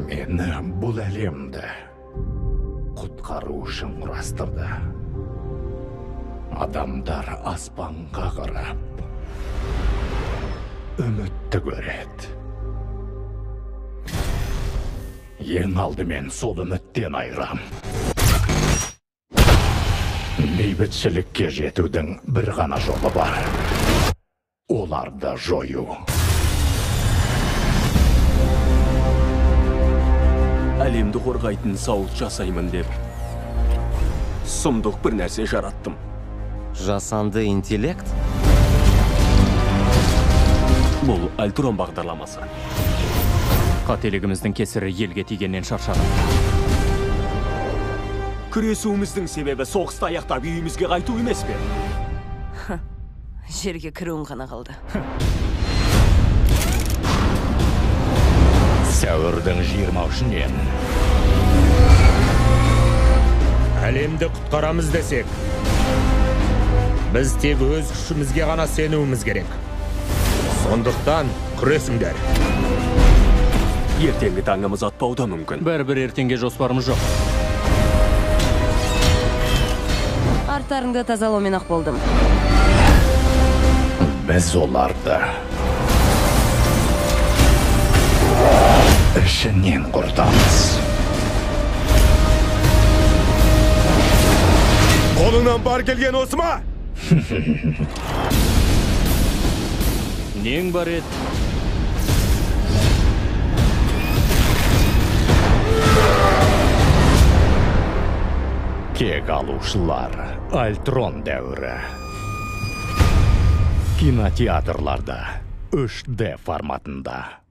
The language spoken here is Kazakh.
Мені бұл әлемді құтқару үшін құрастырды. Адамдар аспанға қарап үмітті көреді. Ең алдымен сол үміттен айырам. Бейбітшілікке жетудің бір ғана жолы бар. Оларды жою. Әлемді қорғайтын зауыт жасаймын деп сұмдық бір нәрсе жараттым. Жасанды интеллект? Бұл Альтрон бағдарламасы. Қателігіміздің кесірі елге тигеннен шаршадым. Күресуіміздің себебі соғысты аяқтап үйімізге қайту емес пе? Жерге кіруім ғана қалды. Сәуірдің 23-інен. Әлемді құтқарамыз десек, біз тек өз күшімізге ғана сенуіміз керек. Сондықтан күресіңдер. Ертеңгі таңымыз атпауы да мүмкін. Бәрібір ертеңге жоспарымыз жоқ. Арттарыңды тазалаумен ақ болдым. Біз оларды ішінен құртамыз. Қолыңнан бар келген осы ма? Нең бар еді? Кек алушылар Альтрон дәуірі. Кинотеатрларда 3D форматында.